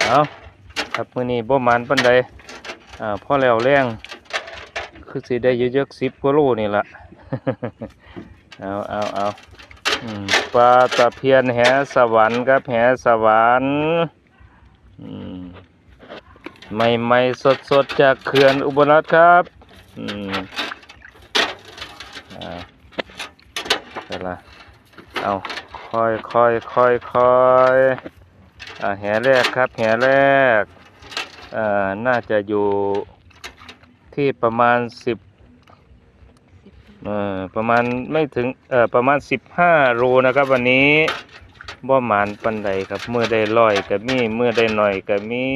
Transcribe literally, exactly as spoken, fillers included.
เอาครับ มื้อนี้บ่หมานปานใด อ่า พอแล้วแลง คือสิได้อยู่จักสิบกว่าโลนี่ล่ะ เอาเอาเอาอืม ปลาตะเพียนแหสวรรค์ครับ แหสวรรค์ อืม ใหม่ๆ สดๆ จากเขื่อนอุบลรัตน์ครับ อืม อ่า ไปละ เอา ค่อยค่อยค่อยค่อยอ่า แหแรกครับ แหแรก เอ่อ น่าจะอยู่ที่ประมาณสิบ เอ่อ ประมาณไม่ถึง เอ่อ ประมาณสิบห้าโลนะครับ วันนี้ บ่หมานปานใดครับ มื้อได้ร้อยก็มี มื้อได้น้อยก็มี